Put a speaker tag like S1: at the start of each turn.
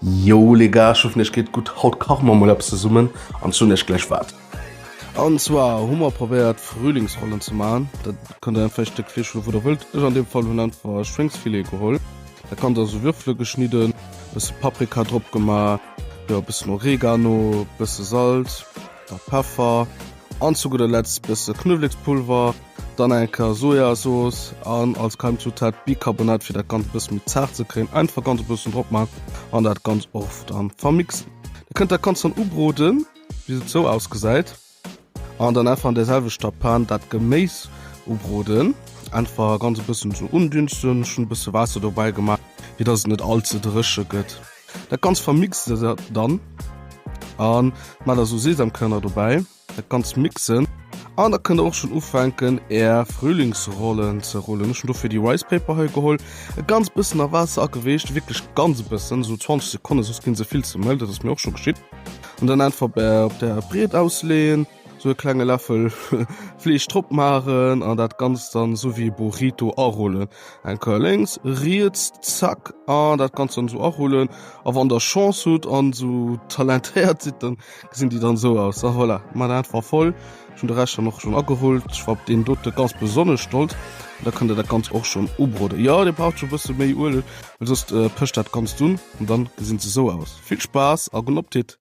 S1: Yo les gars, ech hoffen iech geet gutt. Haut kache mer mol eppes zesummen an ech soen iech gläich wat. An zwar hu mer probéiert Frühlingsrollen ze man. Dat kënnt der einfach e Stéck Fleesch huelen wou der wëllt. Ech an deem Fall hunn einfach Schwéngsfilet geholl. Dat kannt der sou Würfele geschnidden, bësse Paprika drop gemaach, jo e bëssen Oregano, bësse Salz a Peffer an zu gudder Letzt bësse Knuewelekspulver. Dann eng Kéier Sojasauce an als Keimzutat Bicarbonat fir dat Ganzt e bësse méi zaart ze kréien. Einfach ganz e bëssen drop man an dat Ganzt och dann vermixen. Dir kënnt dat Ganzt dann ubroden, wéi et sou ausgesäit an dann einfach an der selwechter Pan dat Geméis ubroden. Einfach ganz e bëssen sou undünsten. Ech hunn e bësse Waasser dobäi gemaach, fir dass et net all ze dréche gëtt. Dat Ganzt vermixt der dann an maacht da sou Sesamkörner dobäi. Dat Ganzt mixen an da kënnt der och schon ufänken är Frühlingsrollen ze rullen. Ech hunn dofir déi Rice Paper hei geholl, e ganz bëssen a Waasser ageweecht, wierklech ganz e bëssen, esou 20 Sekonnen, soss ginn se vill ze mëll, dat ass mir och scho geschitt. An dann einfach op op der Briet ausleeën, sou e klenge Läffel Fleesch drop maachen an dat Ganzt dann esou wéi e Burrito arullen. Eng Kéier lénks, riets, zack an dat Ganzt dann esou arullen. A wann der Chance hutt an esou talentéiert sidd, dann Gesinn déi dann esou aus. A voilà, mat einfach voll. Ech hunn de Rescht dann och schonn agerullt. Ech war op deen dote ganz besonnesch stolz. An da kënnt der dat Ganzt och schonn ubroden. Jo, dir braucht scho bësse méi Ueleg, well soss pëscht dat Ganzt un. An dann gesinn se esou aus. Vill Spaass a gudden Appetit!